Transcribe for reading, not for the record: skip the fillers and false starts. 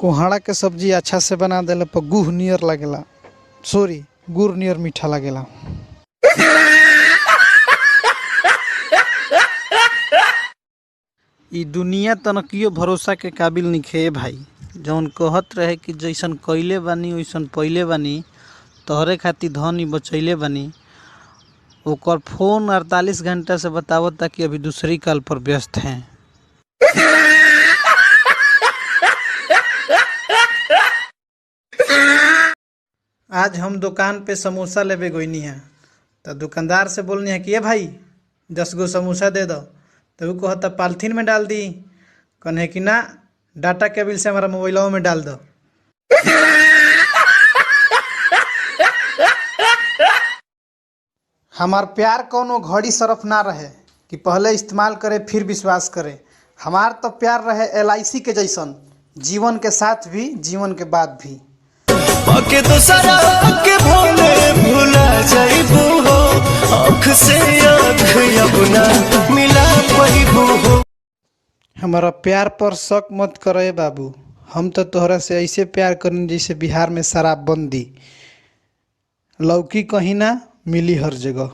कोहड़ा के सब्जी अच्छा से बना देला पर गुह नियर लागेला, सॉरी गुड़ नियर मीठा लागेला। इ दुनिया तनकियो भरोसा के काबिल नइखे भाई। जौन कहत रहे कि जइसन कइले बानी ओइसन पइले बानी, तोहरे खातिर धन इ बचइले बानी, ओकर फोन 48 घंटा से बतावता कि अभी दूसरी कॉल पर व्यस्त हैं। आज हम दुकान पे समोसा लेवे गइनी है त दुकानदार से बोलनी है कि ए भाई 10 गो समोसा दे दो। तो उ कहता पॉलिथीन में डाल दी, कन्हे कि ना डाटा केबल से हमारा मोबाइलवा में डाल दो। हमार प्यार कौनो घड़ी सरफ ना रहे कि पहले इस्तेमाल करे फिर विश्वास करे। हमार तो प्यार रहे LIC के जैसन, जीवन के साथ भी जीवन के बाद भी। बाकी दूसरा के भोले भुला जाइबू हो, आँख से आँख अपना मिला पाइबू हो। हमारा प्यार पर शक मत करे बाबू, हम तो तोहरा से ऐसे प्यार करें जैसे बिहार में शराबबंदी, लौकी कहीं ना मिली हर जगह।